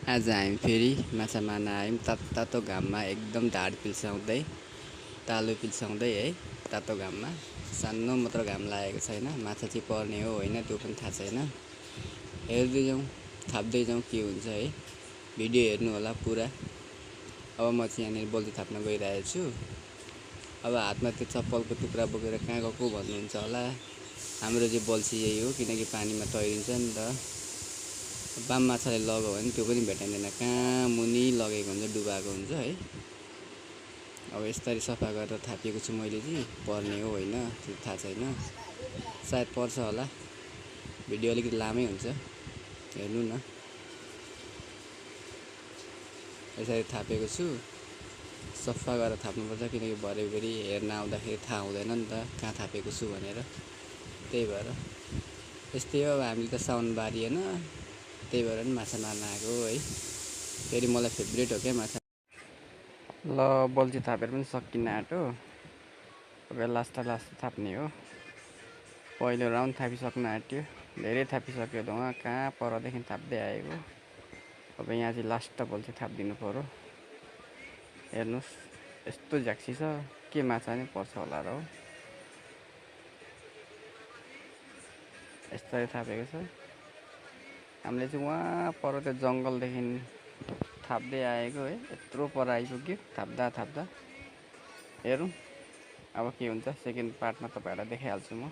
आज हामी फेरि माछा मार्न आयौँ। तातो घाममा एकदम ढाड पिल्साउँदै तालु पिल्साउँदै है तातो घाममा। सानो मात्र घाम लागेको छैन। माछा चाहिँ पर्ने हो होइन त्यो पनि थाहा छैन। हेर्दै जाउँ, थाप्दै जाउँ के हुन्छ है। भिडियो हेर्नु होला पुरा। अब म चाहिँ यहाँनिर बल्छी थाप्न गइरहेको छु। अब हातमा त्यो चप्पलको टुक्रा बोकेर कहाँ गएको भन्नुहुन्छ होला। हाम्रो चाहिँ बल्छी यही हो, किनकि पानीमा तैरिन्छ नि त। बाम माछाले लग्यो भने त्यो पनि भेटाइँदैन, कहाँ मुनि लगेको हुन्छ, डुबाएको हुन्छ है। अब यसरी सफा गरेर थापिएको छु मैले चाहिँ। पर्ने हो होइन त्यो थाहा छैन, सायद पर्छ होला। भिडियो अलिकति लामै हुन्छ, हेर्नु न। यसरी थापेको छु, सफा गरेर थाप्नुपर्छ, किनकि भरे फेरि हेर्न आउँदाखेरि थाहा हुँदैन नि त कहाँ थापेको छु भनेर। त्यही भएर यस्तै हो। अब हामीले त साउन बारिएन, त्यही भएर नि माछा मार्न आएको है। फेरि मलाई फेभरेट हो क्या माछा। ल बल्छी थापेर पनि सकिन आँट्यो। अब लास्ट थाप्ने हो। पहिलो राउन्ड थापिसक्न आँट्यो, धेरै थापिसक्यो त उहाँ कहाँ परदेखि थाप्दै आएको। अब यहाँ चाहिँ लास्ट बल्छी थापिदिनु पऱ्यो। हेर्नुहोस् यस्तो झ्याक्सी छ, के माछा नै पर्छ होला र हो। यस्तै थापेको छ। हामीले चाहिँ उहाँ पर त्यो जङ्गलदेखि थाप्दै आएको है। यत्रो पर आइपुग्यो थाप्दा। हेरौँ अब के हुन्छ। सेकेन्ड पार्टमा तपाईँहरूलाई देखाइहाल्छु म।